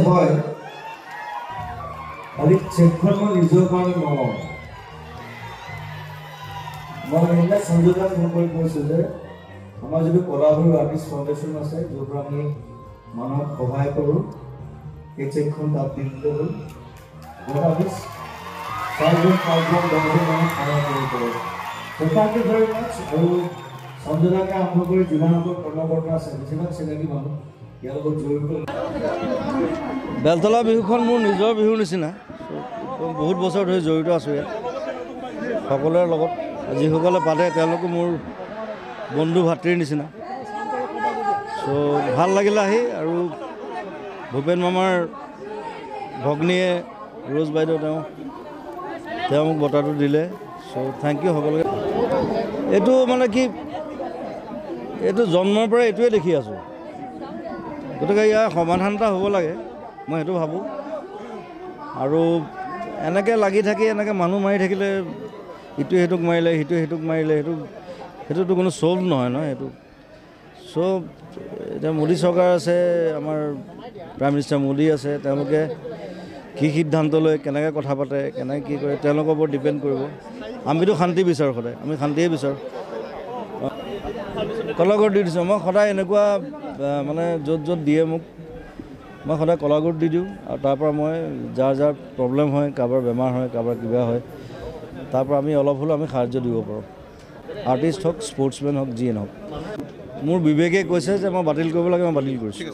হয়, খালি চেকখন মই নিজৰ কাৰণে নলওঁ। মই সেইদিনা সঞ্জয় দাক ফোন কৰি কৈছোঁ যে আমাৰ যিটো কলাগুৰু আৰ্টিষ্ট ফাউণ্ডেশ্যন আছে, য'ৰ পৰা আমি মানুহক সহায় কৰোঁ, এই চেকখন তাত দি দিলে হ'ল। চাৰিজন, পাঁচজন, 10জন মানুহক সহায় কৰিব পাৰোঁ। ত' thank you very much. আৰু সঞ্জয় দাকে আৰম্ভ কৰি যিমানসকল কৰ্মকৰ্তা আছে, বেছিভাগ চিনাকি মানুহ ইয়াৰ লগত জড়িত। বেলতলা বিহুখন মোৰ নিজৰ বিহুৰ নিচিনা, বহুত বছৰ ধৰি জড়িত আছোঁ ইয়াত সকলোৰে লগত। যিসকলে পাতে তেওঁলোকো মোৰ বন্ধু ভাতৃৰ নিচিনা। চ' ভাল লাগিলে আহি। আৰু ভূপেন মামাৰ ভগ্নীয়ে ৰোজ বাইদেউ, তেওঁ মোক বঁটাটো দিলে। চ' thank U সকলোকে। এইটো মানে কি, এইটো জন্মৰ পৰা এইটোৱে দেখি আছোঁ, গতিকে ইয়াৰ সমাধান এটা হ'ব লাগে, মই সেইটো ভাবোঁ। আৰু এনেকৈ লাগি থাকি এনেকৈ মানুহ মাৰি থাকিলে, ইটোৱে সেইটোক মাৰিলে, সিটোৱে সেইটোক মাৰিলে, সেইটোতো কোনো ছল্ভ নহয় নহয় সেইটো। চ' এতিয়া মোদী চৰকাৰ আছে, আমাৰ প্ৰাইম মিনিষ্টাৰ মোদী আছে, তেওঁলোকে কি সিদ্ধান্ত লয়, কেনেকৈ কথা পাতে, কেনেকৈ কি কৰে, তেওঁলোকৰ ওপৰত ডিপেণ্ড কৰিব। আমিতো শান্তি বিচাৰোঁ, সদায় আমি শান্তিয়ে বিচাৰোঁ। কলাগুৰুত দি দিছোঁ মই সদায়, এনেকুৱা মানে য'ত য'ত দিয়ে মোক, মই সদায় কলাগুৰুত দি দিওঁ। আৰু তাৰপৰা মই যাৰ যাৰ প্ৰব্লেম হয়, কাৰোবাৰ বেমাৰ হয়, কাৰোবাৰ কিবা হয়, তাৰপৰা আমি অলপ হ'লেও আমি সাহাৰ্য দিব পাৰোঁ। আৰ্টিষ্ট হওক, স্পৰ্টছমেন হওক, যিয়ে নহওক। মোৰ বিবেকে কৈছে যে মই বাতিল কৰিব লাগে, মই বাতিল কৰিছোঁ।